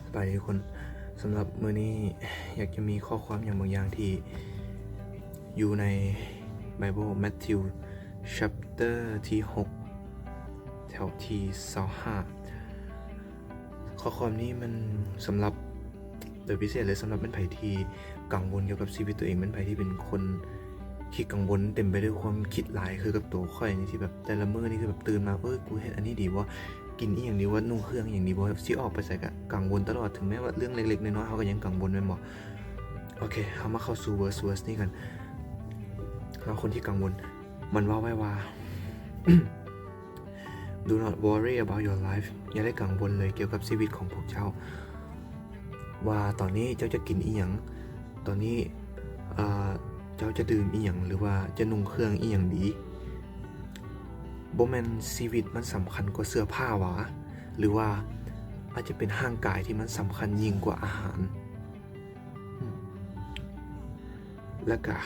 ສະບາຍດີທຸກຄົນ, ສຳລັບມື້ນີ້ຢາກຈະມີຂໍ້ຄວາມຫຍັງບາງຢ່າງທີ່ຢູ່ໃນໄບເບິນ Matthew chapter ທີຫົກ ແຖວທີຊາວຫ້າ. ຂໍ້ຄວາມນີ້ມັນສຳລັບ ໂດຍພິເສດເລີຍ ສຳລັບແມ່ນໃຜທີ່ກັງວົນກ່ຽວກັບຊີວິດຕົວເອງ, ແມ່ນໃຜທີ່ເປັນຄົນຂີ້ກັງວົນ ເຕັມໄປດ້ວຍຄວາມຄິດຫຼາຍ ຄືກັບໂຕຂ້ອຍນີ້ ທີ່ແບບແຕ່ລະມື້ນີ້ຄືແບບຕື່ນມາ ເອີ ກູເຮັດອັນນີ້ດີບໍ່? ກິນອີ່ຫຍັງດີວະ? ນຸ່ງເຄື່ອງອີ່ຫຍັງດີບໍ່? ຊິອອກໄປໃສກະກັງວົນຕະຫຼອດ, ເຖິງແມ້ວ່າເລື່ອງເລັກໆນ້ອຍໆ ເຮົາກໍຍັງກັງວົນແມ່ນບໍ່? ໂອເຄ ເຮົາມາເຂົ້າສູ່ verse verse ນີ້ກັນ. ແລ້ວຄົນທີ່ກັງວົນ ມັນເວົ້າໄວ້ວ່າ Do not worry about your life. ຢ່າໄດ້ກັງວົນເລີຍກ່ຽວກັບຊີວິດຂອງພວກເຈົ້າ ວ່າຕອນນີ້ເຈົ້າຈະກິນອີ່ຫຍັງ, ຕອນນີ້ ເອີ ເຈົ້າຈະດື່ມອີ່ຫຍັງ ຫຼືວ່າຈະນຸ່ງເຄື່ອງອີ່ຫຍັງດີ. ບໍ່ແມ່ນຊີວິດມັນສຳຄັນກວ່າເສື້ອຜ້າຫວາ? ຫຼືວ່າອາດຈະເປັນຮ່າງກາຍທີ່ມັນສຳຄັນຍິ່ງກວ່າອາຫານ? ແລ້ວກະ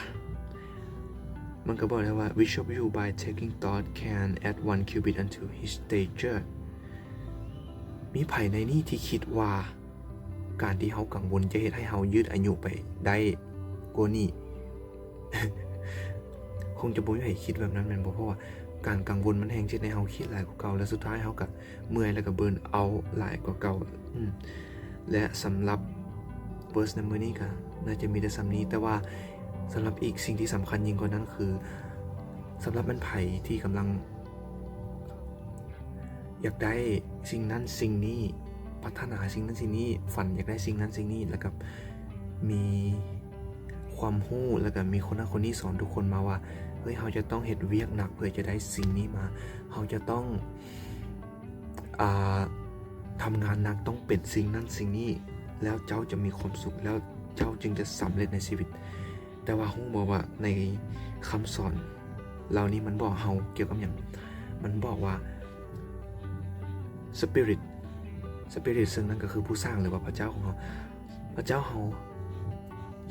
ມັນກໍບອກໄດ້ວ່າ Which of you by taking thought can add one cubit unto his stature? ມີໃຜໃນນີ້ທີ່ຄິດວ່າການທີ່ເຮົາກັງວົນຈະເຮັດໃຫ້ເຮົາຍືດອາຍຸໄປໄດ້ກວ່ານີ້? ຄົງຈະບໍ່ມີໃຜຄິດແບບນັ້ນແມ່ນບໍ່? ເພາະວ່າການກັງວົນມັນແຮ່ງເຮັດໃຫ້ເຮົາຄິດຫຼາຍກວ່າເກົ່າ ແລ້ວສຸດທ້າຍເຮົາກະ ເມື່ອຍ ແລ້ວກໍ burn out ຫຼາຍກວ່າເກົ່າ. ອືມ ແລະ ສຳລັບ verse ໃນມື້ນີ້ກໍໜ້າຈະມີແຕ່ສ່ຳນີ້, ແຕ່ວ່າສຳລັບອີກສິ່ງທີ່ສຳຄັນຍິ່ງກວ່ານັ້ນຄື ສຳລັບແມ່ນໃຜທີ່ກຳລັງຢາກໄດ້ສິ່ງນັ້ນສິ່ງນີ້, ປາດຖະໜາສິ່ງນັ້ນສິ່ງນີ້, ຝັນຢາກໄດ້ສິ່ງນັ້ນສິ່ງນີ້, ແລ້ວກໍມີຄວາມຮູ້ ແລ້ວກໍມີຄົນນັ້ນຄົນນີ້ສອນທຸກຄົນມາວ່າ ເຮີ້ຍ ເຮົາຈະຕ້ອງເຮັດວຽກໜັກເພື່ອຈະໄດ້ສິ່ງນີ້ມາ, ເຮົາຈະຕ້ອງ ອ່າ ທຳງານໜັກ ຕ້ອງເປັນສິ່ງນັ້ນສິ່ງນີ້ ແລ້ວເຈົ້າຈະມີຄວາມສຸກ ແລ້ວເຈົ້າຈຶ່ງຈະສຳເລັດໃນຊີວິດ. ແຕ່ວ່າຮູ້ບໍ່ວ່າໃນຄຳສອນເຫຼົ່ານີ້ມັນບອກເຮົາກ່ຽວກັບຫຍັງ? ມັນບອກວ່າ Spirit Spirit ເຊິ່ງນັ້ນກໍຄືຜູ້ສ້າງ ຫຼືວ່າພະເຈົ້າຂອງເຮົາ, ພະເຈົ້າເຮົາ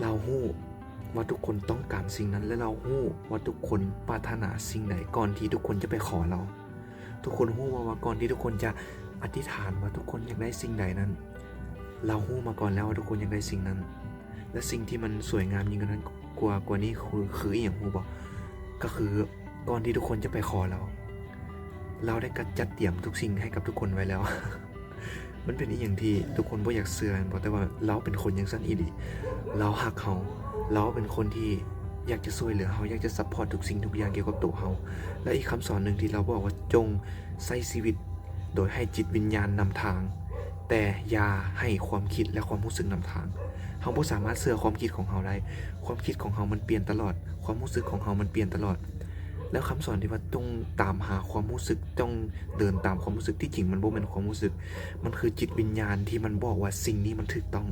ລາວຮູ້ວ່າທຸກຄົນຕ້ອງການສິ່ງນັ້ນ ແລະ ລາວຮູ້ວ່າທຸກຄົນປາດຖະໜາສິ່ງໃດກ່ອນທີ່ທຸກຄົນຈະໄປຂໍລາວ. ທຸກຄົນຮູ້ບໍ່ວ່າກ່ອນທີ່ທຸກຄົນຈະອະທິຖານວ່າທຸກຄົນຢາກໄດ້ສິ່ງໃດນັ້ນ, ລາວຮູ້ມາກ່ອນແລ້ວວ່າທຸກຄົນຢາກໄດ້ສິ່ງນັ້ນ. ແລະ ສິ່ງທີ່ມັນສວຍງາມຍິ່ງກວ່ານັ້ນ ກວ່າ ກວ່ານີ້ຄື ຄືອີ່ຫຍັງຮູ້ບໍ່? ກໍຄືກ່ອນທີ່ທຸກຄົນຈະໄປຂໍລາວ, ລາວໄດ້ກະຈັດຕຽມທຸກສິ່ງໃຫ້ກັບທຸກຄົນໄວ້ແລ້ວ. ມັນເປັນອີ່ຫຍັງທີ່ທຸກຄົນບໍ່ຢາກເຊື່ອແມ່ນບໍ່? ແຕ່ວ່າລາວເປັນຄົນຈັ່ງຊັ້ນອີ່ຫຼີ. ລາວຮັກເຮົາ, ລາວເປັນຄົນທີ່ຢາກຈະຊ່ວຍເຫຼືອເຮົາ, ຢາກຈະ support ທຸກສິ່ງທຸກຢ່າງກ່ຽວກັບໂຕເຮົາ. ແລະ ອີກຄຳສອນໜຶ່ງທີ່ລາວບອກວ່າ ຈົ່ງໃຊ້ຊີວິດໂດຍໃຫ້ຈິດວິນຍານນຳທາງ, ແຕ່ຢ່າໃຫ້ຄວາມຄິດ ແລະ ຄວາມຮູ້ສຶກນຳທາງ. ເຮົາບໍ່ສາມາດເຊື່ອຄວາມຄິດຂອງເຮົາໄດ້. ຄວາມຄິດຂອງເຮົາມັນປ່ຽນຕະຫຼອດ, ຄວາມຮູ້ສຶກຂອງເຮົາມັນປ່ຽນຕະຫຼອດ. ແລ້ວຄຳສອນທີ່ວ່າຈົ່ງຕາມຫາຄວາມຮູ້ສຶກ, ຈົ່ງເດີນຕາມຄວາມຮູ້ສຶກ, ທີ່ຈິງມັນບໍ່ແມ່ນຄວາມຮູ້ສຶກ, ມັນຄືຈິດວິນຍານທີ່ມັນບອກວ່າສິ່ງນີ້ມັນຖືກຕ້ອງ.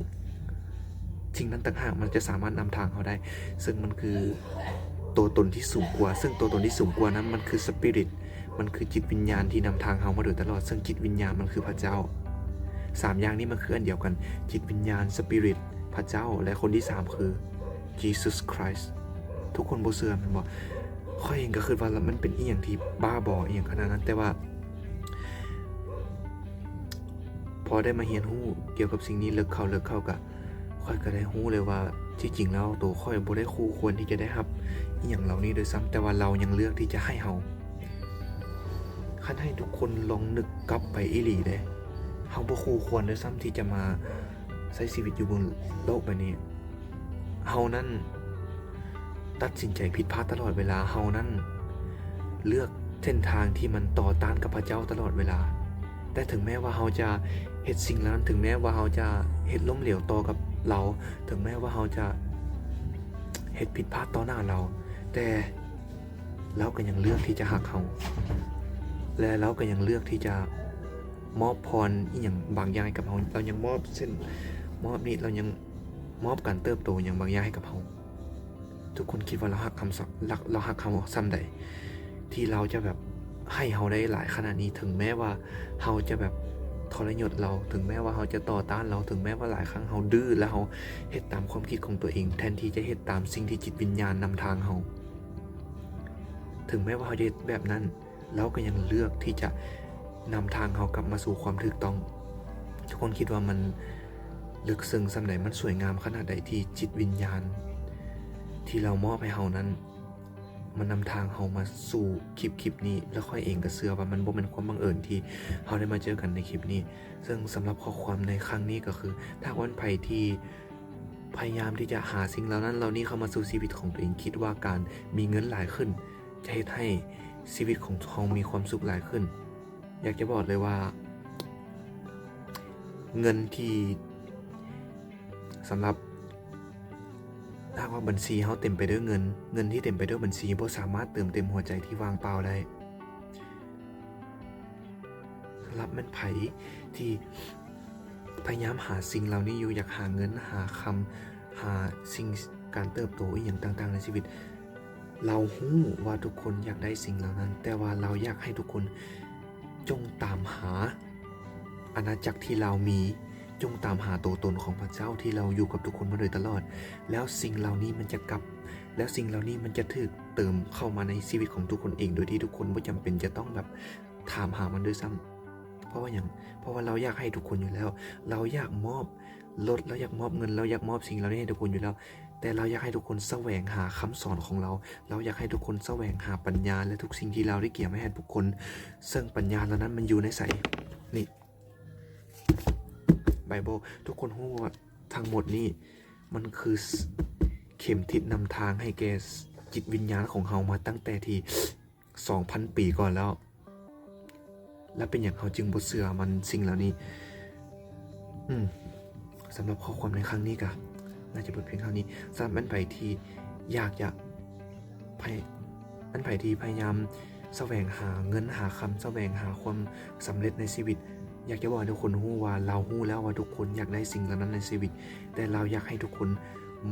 ສິ່ງນັ້ນຕ່າງຫາກມັນຈະສາມາດນຳທາງເຮົາໄດ້, ເຊິ່ງມັນຄືຕົວຕົນທີ່ສູງກວ່າ, ເຊິ່ງຕົວຕົນທີ່ສູງກວ່ານັ້ນມັນຄື Spirit, ມັນຄືຈິດວິນຍານທີ່ນຳທາງເຮົາມາໂດຍຕະຫຼອດ, ເຊິ່ງຈິດວິນຍານມັນຄືພະເຈົ້າ. ສາມຢ່າງນີ້ມັນຄືອັນດຽວກັນ, ຈິດວິນຍານ, Spirit, ພະເຈົ້າ ແລະ ຄົນທີສາມຄື Jesus Christ. ທຸກຄົນບໍ່ເຊື່ອແມ່ນບໍ່? ຂ້ອຍເອງກໍຄິດວ່າມັນເປັນອີ່ຫຍັງທີ່ບ້າບໍອີ່ຫຍັງຂະໜາດນັ້ນ, ແຕ່ວ່າພໍໄດ້ມາຮຽນຮູ້ກ່ຽວກັບສິ່ງນີ້ເລິກເຂົ້າ ເລິກເຂົ້າ ກະ ຂ້ອຍກໍໄດ້ຮູ້ເລີຍວ່າ ທີ່ຈິງແລ້ວໂຕຂ້ອຍບໍ່ໄດ້ຄູ່ຄວນທີ່ຈະໄດ້ຮັບອີ່ຫຍັງເຫຼົ່ານີ້ດ້ວຍຊ້ຳ, ແຕ່ວ່າລາວຍັງເລືອກທີ່ຈະໃຫ້ເຮົາ. ຄັນໃຫ້ທຸກຄົນລອງນຶກກັບໄປອີ່ຫຼີເດ້, ເຮົາບໍ່ຄູ່ຄວນດ້ວຍຊ້ຳທີ່ຈະມາໃຊ້ຊີວິດຢູ່ບົນໂລກໃບນີ້. ເຮົານັ້ນຕັດສິນໃຈຜິດພາດຕະຫຼອດເວລາ, ເຮົານັ້ນເລືອກເສັ້ນທາງທີ່ມັນຕໍ່ຕ້ານກັບພະເຈົ້າຕະຫຼອດເວລາ. ແຕ່ເຖິງແມ້ວ່າເຮົາຈະເຮັດສິ່ງເຫຼົ່ານັ້ນ, ເຖິງແມ້ວ່າເຮົາຈະເຮັດລົ້ມເຫຼວຕໍ່ກັບລາວ, ເຖິງແມ້ວ່າເຮົາຈະເຮັດຜິດພາດຕໍ່ໜ້າລາວ, ແຕ່ລາວກໍຍັງເລືອກທີ່ຈະຮັກເຮົາ ແລະ ລາວກໍຍັງເລືອກທີ່ຈະມອບພອນອີ່ຫຍັງບາງຢ່າງໃຫ້ກັບເຮົາ. ລາວຍັງມອບເຊັ່ນ ມອບນີ້, ລາວຍັງມອບການເຕີບໂຕຫຍັງບາງຢ່າງໃຫ້ກັບເຮົາ. ທຸກຄົນຄິດວ່າລາວຮັກຄຳສ- ລາ- ລາວຮັກເຮົາສ່ຳໃດ ທີ່ລາວຈະແບບໃຫ້ເຮົາໄດ້ຫຼາຍຂະໜາດນີ້? ເຖິງແມ້ວ່າເຮົາຈະແບບທໍລະຍົດລາວ, ເຖິງແມ້ວ່າເຮົາຈະຕໍ່ຕ້ານລາວ, ເຖິງແມ້ວ່າຫຼາຍຄັ້ງເຮົາດື້ ແລະ ເຮົາເຮັດຕາມຄວາມຄິດຂອງຕົວເອງ ແທນທີ່ຈະເຮັດຕາມສິ່ງທີ່ຈິດວິນຍານນຳທາງເຮົາ, ເຖິງແມ້ວ່າເຮົາຈະເຮັດແບບນັ້ນ, ລາວກໍຍັງເລືອກທີ່ຈະນຳທາງເຮົາກັບມາສູ່ຄວາມຖືກຕ້ອງ. ທຸກຄົນຄິດວ່າມັນ ເລິກເຊິ່ງສ່ຳໃດ, ມັນສວຍງາມຂະໜາດໃດ ທີ່ຈິດວິນຍານທີ່ລາວມອບໃຫ້ເຮົານັ້ນ ມັນນຳທາງເຮົາມາສູ່ຄລິບ ຄລິບນີ້. ແລ້ວຂ້ອຍເອງກໍເຊື່ອວ່າມັນບໍ່ແມ່ນຄວາມບັງເອີນທີ່ເຮົາໄດ້ມາເຈີກັນໃນຄລິບນີ້. ເຊິ່ງສຳລັບຂໍ້ຄວາມໃນຄັ້ງນີ້ກໍຄື ຖ້າວ່າໃຜທີ່ພະຍາຍາມທີ່ຈະຫາສິ່ງເຫຼົ່ານັ້ນເຫຼົ່ານີ້ເຂົ້າມາສູ່ຊີວິດຂອງຕົວເອງ, ຄິດວ່າການມີເງິນຫຼາຍຂຶ້ນຈະເຮັດໃຫ້ຊີວິດຂອງເຮົາມີຄວາມສຸກຫຼາຍຂຶ້ນ. ຢາກຈະບອກເລີຍວ່າ ເງິນທີ່ ສຳລັບ ຖ້າຫາກວ່າບັນຊີເຮົາເຕັມໄປດ້ວຍເງິນ, ເງິນທີ່ເຕັມໄປດ້ວຍບັນຊີບໍ່ສາມາດເຕີມເຕັມຫົວໃຈທີ່ວ່າງເປົ່າໄດ້. ສຳລັບແມ່ນໃຜທີ່ພະຍາຍາມຫາສິ່ງເຫຼົ່ານີ້ຢູ່, ຢາກຫາເງິນ, ຫາຄຳ, ຫາສິ່ງ, ການເຕີບໂຕອີ່ຫຍັງຕ່າງໆໃນຊີວິດ, ລາວຮູ້ວ່າທຸກຄົນຢາກໄດ້ສິ່ງເຫຼົ່ານັ້ນ, ແຕ່ວ່າລາວຢາກໃຫ້ທຸກຄົນຈົ່ງຕາມຫາອານາຈັກທີ່ລາວມີ, ຈົ່ງຕາມຫາໂຕຕົນຂອງພະເຈົ້າທີ່ລາວຢູ່ກັບທຸກຄົນມາໂດຍຕະຫຼອດ, ແລ້ວສິ່ງເຫຼົ່ານີ້ມັນຈະກັບ, ແລ້ວສິ່ງເຫຼົ່ານີ້ມັນຈະຖືກເຕີມເຂົ້າມາໃນຊີວິດຂອງທຸກຄົນເອງ, ໂດຍທີ່ທຸກຄົນບໍ່ຈຳເປັນຈະຕ້ອງແບບຖາມຫາມັນດ້ວຍຊ້ຳ. ເພາະວ່າຫຍັງ? ເພາະວ່າລາວຢາກໃຫ້ທຸກຄົນຢູ່ແລ້ວ. ລາວຢາກມອບລົດ, ລາວຢາກມອບເງິນ, ລາວຢາກມອບສິ່ງເຫຼົ່ານີ້ໃຫ້ທຸກຄົນຢູ່ແລ້ວ. ແຕ່ລາວຢາກໃຫ້ທຸກຄົນສະແຫວງຫາຄຳສອນຂອງລາວ. ລາວຢາກໃຫ້ທຸກຄົນສະແຫວງຫາປັນຍາ ແລະ ທຸກສິ່ງທີ່ລາວໄດ້ກຽມໄວ້ໃຫ້ທຸກຄົນ. ເຊິ່ງປັນຍາເຫຼົ່ານັ້ນມັນຢູ່ໃນໃສ? ນີ້ ໄບເບິນ. ທຸກຄົນຮູ້ວ່າທັງໝົດນີ້ມັນຄື ເຂັມທິດນຳທາງໃຫ້ແກ່ຈິດວິນຍານຂອງເຮົາມາຕັ້ງແຕ່ທີ່ ສອງພັນປີກ່ອນແລ້ວ. ແລະ ເປັນຫຍັງເຮົາຈຶ່ງບໍ່ເຊື່ອມັນສິ່ງເຫຼົ່ານີ້? ອືມ ສຳລັບຂໍ້ຄວາມໃນຄັ້ງນີ້ກະໜ້າຈະເບິດພຽງເທົ່ານີ້. ສຳລັບແມ່ນໃຜທີ່ຢາກຈະ ພະ ອັນໃຜທີ່ພະຍາຍາມສະແຫວງຫາເງິນຫາຄຳ, ສະແຫວງຫາຄວາມສຳເລັດໃນຊີວິດ, ຢາກຈະບອກໃຫ້ທຸກຄົນຮູ້ວ່າ ລາວຮູ້ແລ້ວວ່າທຸກຄົນຢາກໄດ້ສິ່ງເຫຼົ່ານັ້ນໃນຊີວິດ, ແຕ່ລາວຢາກໃຫ້ທຸກຄົນ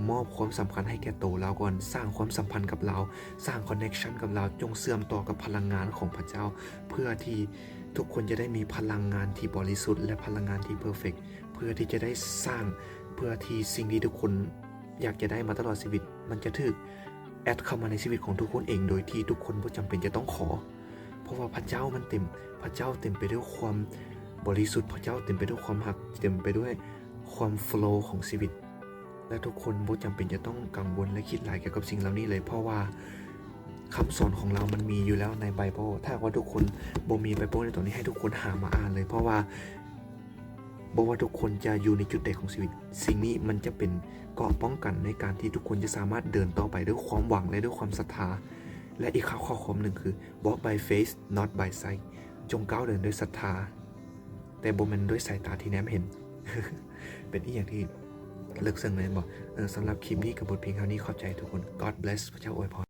ມອບຄວາມສຳຄັນໃຫ້ແກ່ໂຕລາວກ່ອນ, ສ້າງຄວາມສຳພັນກັບລາວ, ສ້າງຄອນເນັກຊັນກັບລາວ, ຈົ່ງເຊື່ອມຕໍ່ກັບພະລັງງານຂອງພະເຈົ້າ ເພື່ອທີ່ທຸກຄົນຈະໄດ້ມີພະລັງງານທີ່ບໍລິສຸດ ແລະ ພະລັງງານທີ່ເພີເຟັກ, ເພື່ອທີ່ຈະໄດ້ສ້າງ, ເພື່ອທີ່ສິ່ງທີ່ທຸກຄົນຢາກຈະໄດ້ມາຕະຫຼອດຊີວິດ ມັນຈະຖືກແອັດເຂົ້າມາໃນຊີວິດຂອງທຸກຄົນເອງ ໂດຍທີ່ທຸກຄົນບໍ່ຈຳເປັນຈະຕ້ອງຂໍ. ເພາະວ່າພະເຈົ້າມັນເຕັມ, ພະເຈົ້າເຕັມໄປດ້ວຍຄວາມບໍລິສຸດ, ພະເຈົ້າເຕັມໄປດ້ວຍຄວາມຮັກ, ເຕັມໄປດ້ວຍຄວາມໂຟລຂອງຊີວິດ. ແລະ ທຸກຄົນບໍ່ຈຳເປັນຈະຕ້ອງກັງວົນ ແລະ ຄິດຫຼາຍກ່ຽວກັບສິ່ງເຫຼົ່ານີ້ເລີຍ, ເພາະວ່າຄຳສອນຂອງລາວມັນມີຢູ່ແລ້ວໃນໄບເບິນ. ຖ້າຫາກວ່າທຸກຄົນບໍ່ມີໄບເບິນໃນຕອນນີ້, ໃຫ້ທຸກຄົນຫາມາອ່ານເລີຍ, ເພາະວ່າບໍ່ວ່າທຸກຄົນຈະຢູ່ໃນຈຸດໃດຂອງຊີວິດ, ສິ່ງນີ້ມັນຈະເປັນເກາະປ້ອງກັນໃນການທີ່ທຸກຄົນຈະສາມາດເດີນຕໍ່ໄປດ້ວຍຄວາມຫວັງ ແລະ ດ້ວຍຄວາມສັດທາ. ແລະ ອີກຂໍ້ຄວາມໜຶ່ງຄື Walk by faith, not by sight. ຈົ່ງກ້າວເດີນດ້ວຍສັດທາ, ແຕ່ບໍ່ແມ່ນດ້ວຍສາຍຕາທີ່ແນມເຫັນ. ເປັນອີ່ຫຍັງທີ່ເລິກເຊິ່ງແມ່ນບໍ່? ເອີ ສຳລັບຄລິບນີ້ກໍເບິດພຽງເທົ່ານີ້. ຂອບໃຈທຸກຄົນ. God bless. ພະເຈົ້າອວຍພອນ.